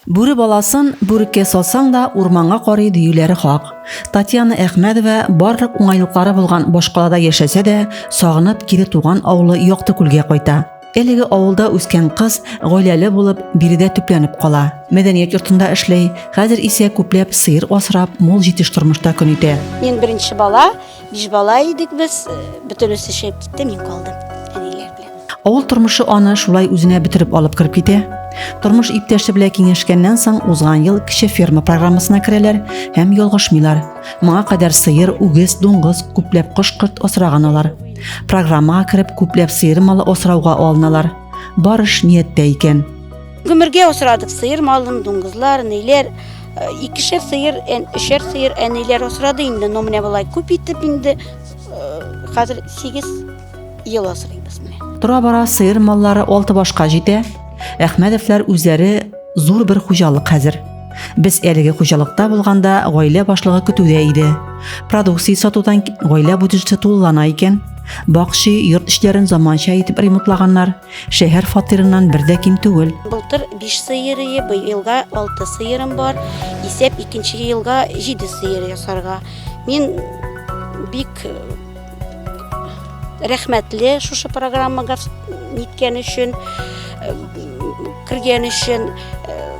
Бүре баласын бүреккә салсаң да, урманга карый диюләре хак. Татьяна Әхмәдова барлык уңайлыклары булган башкалада яшәсә дә, сагынып кире туган авылы Якты Күлгә кайта. Әлеге авылда үскән кыз гаиләле булып, биредә төпләнеп кала. Мәдәният йортында эшли, хәзер исә күпләп сыер асрап, мул җитеш тормышта көн итә. Мин беренче бала, биш бала идек без, бөтенесе чыгып китте, мин калдым әниләр белән. Авыл тормышы аны шулай үзенә бөтереп алып кереп китә. Тормыш иптәше белән киңәшкәннән соң узган ел кече ферма программасына керәләр һәм ялгышмыйлар. Моңа кадәр сыер, үгез, дуңгыз, күпләп кош-корт асраган алар. Программага кереп, күпләп сыер малы асрауга алыналар. Бар эш нияттә икән. Гомергә асрадык сыер малын, дуңгызлар, ниләр. Э, икешәр сыер, өчәр сыер әниләр асрады инде, но менә болай күп итеп инде э, хәзер 8 ел асрыйбыз менә. Тора-бара сыер маллары алты башка җитә. Әхмәдовлар үзләре зур бер хуҗалык хәзер. Без әлеге хуҗалыкта булганда гаилә башлыгы көтүдә иде. Продукция сатудан гаилә бюджеты тулылана икән. Бакчы, йорт эчләрен заманча итеп ремонтлаганнар. Шәһәр фатирыннан бер дә ким түгел. Былтыр 5 сыер ие, быелга 6 сыерым бар. Исәп икенче елга 7 сыер ясарга. Мин бик рәхмәтле шушы программага ниткән өчен, э, кергән өчен. Э,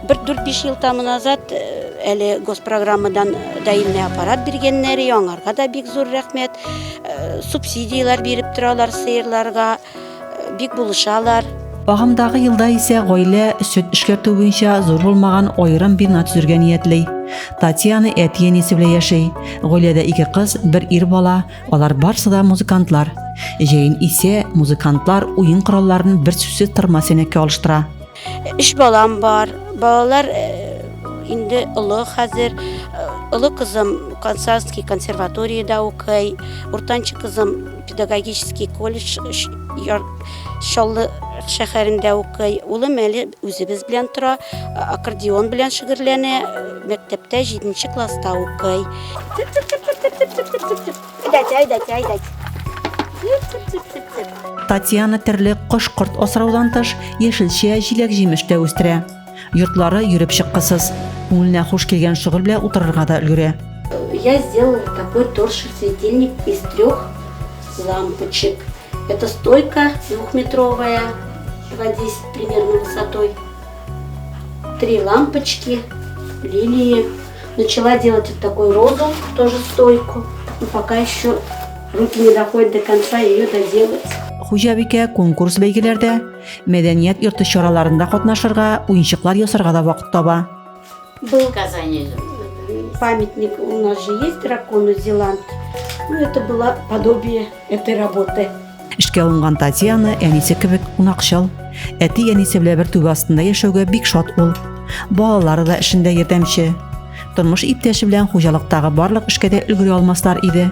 бер 4-5 ел тому назад э, әле госпрограммадан даимный аппарат биргәннәр, аңарга да бик зур рәхмәт. Субсидияләр биреп торалар сыерларга. Бик булышалар. Агымдагы елда исә гаилә сөт эшкәртү буенча зур булмаган аерым бина төзергә ниятли. Татьяна әти-әнисе белән яши. Гаиләдә ике кыз, бер ир бала, алар барсы да музыкантлар. Җәен исә музыкантлар уен коралларын бер сүзсез тырма сәнәккә алыштыра. Өч балам бар. Балалар э, инде олы хәзер. Э, олы кызым Казанский консерваториядә укый. Уртанчы кызым педагогический колледж Чаллы шәһәрендә укый. Улым әле үзебез белән тора, аккордеон белән шөгыльләнә, мәктәптә 7 класста укый. Татьяна терлек, кош-корт асраудан тыш, яшелчә, җиләк-җимеш тә үстерә. Йортлары йөреп чыккысыз. Күңеленә хуш килгән шөгыль белән утырырга да өлгерә. Я сделала вот такой торшер-светильник из трех лампочек. Это стойка двухметровая, 2,10 примерно высотой. Три лампочки, лилии. Начала делать вот такую розу, тоже стойку. Но пока еще руки не доходят до конца ее доделать. Хуҗабикә конкурс бәйгеләрдә, мәдәният йорты чараларында катнашырга, уенчыклар ясарга да вакыт таба. Был Казани. Памятник у нас же есть дракону Зеланд. Ну, это было подобие этой работы. Эшкә алынган Татьяна әнисе кебек кунакчыл. Әти-әнисе белән бер түбә астында яшәүгә бик шат ул. Балалары да эшендә ярдәмче. Тормыш иптәше белән хуҗалыктагы барлык эшкә дә өлгерә алмаслар иде.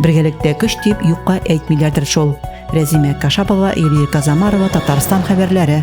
Бергәлектә көч дип юкка әйтмиләрдер шул. Рәзимә Кашапова, Эльвира Казамарова, Татарстан хәбәрләре.